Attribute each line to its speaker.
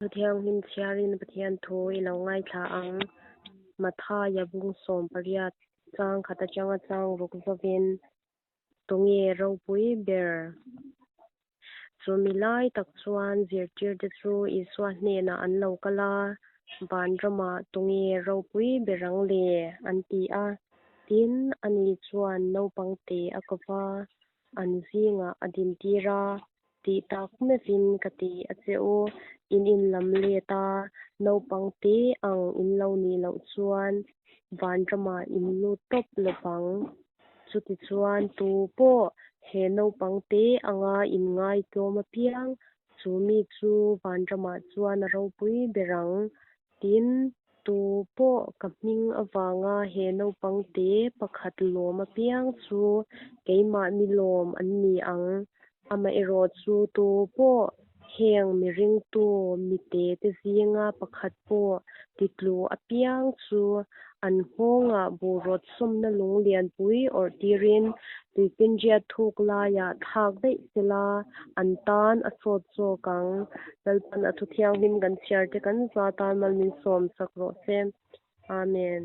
Speaker 1: Thu thianghlim chhiarin Pathian thu i lo ngaithla ang. Mathaia bung 18 chang khat atanga chang ruk zovin tunge ropui ber? Chumi lai tak chuan zirtirte chu Isua hnenah an lo kal a, Vanramah tunge ropui ber ang le? an ti a. Tin, ani chuan naupang te a ko va, an zingah a dintir a, Tih tak meuhin ka ti a che u, in inlam let a, naupang te ang in lo nih loh chuan vanramah in lut tawp lo vang. Chutichuan tu pawh he naupang te anga in ngaitlawm apiang, chu mi chu vanramah chuan a ropui ber ang. Tin, tu pawh ka hming avanga he naupang te pakhat lawm apiang chu keimah mi lawm an ni ang. Amaherawh chu tu pawh heng mi ringtu mite te zinga pakhat pawh titlu apiang chu an nghawngah buhrawt sawmna lung lianpui awrh tirin tuifinriat thuk laiah thlak daih sela an tan a sawt zawk ang. Lalpan a thu thianghlim kan chhiar te kan za tan mal min sawm sak rawh se. Amen.